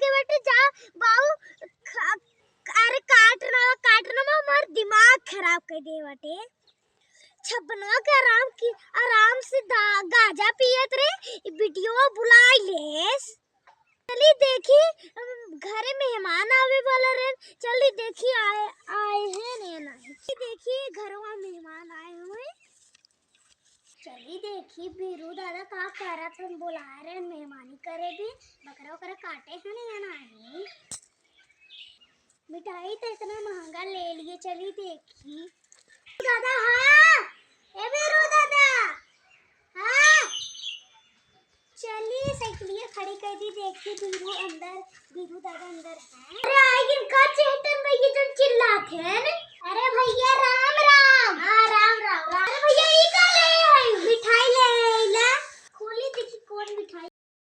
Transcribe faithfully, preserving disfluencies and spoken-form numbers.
के बाटे, जा बाऊ, खा, अरे काट ना, काट ना, हमार दिमाग खराब कर दे बाटे। छपनवा के आराम की, आराम से दा-, गांजा पियत रे, ई बिटियो बुलाई लेस। चली देखी, अम, घरे मेहमान आवे वाला रहे, चली देखी आए, आए हैं या नहीं। देखी घरवा मेहमान आए हुए। चली देखी बीरू दादा का करत हन, बुलाए रहे मेहमानी करे भी, बकरा उकरा काटे हैं या नहीं। मिठाई तो इतना महंगा ले लिए, चली देखी। दादा, हाँ, ए बीरू दादा, हाँ, चली साइकिलिया खड़ी कर दी, देखी बीरू अंदर, बीरू दादा अंदर है। अरे आइगिन का चेतन भैया जन चिल्लात हैं? अरे भैया राम राम। हाँ, राम राम, राम। अरे भैया ई का ले आई? मिठाई ले आई ला। खोली देखी कौन मिठाई।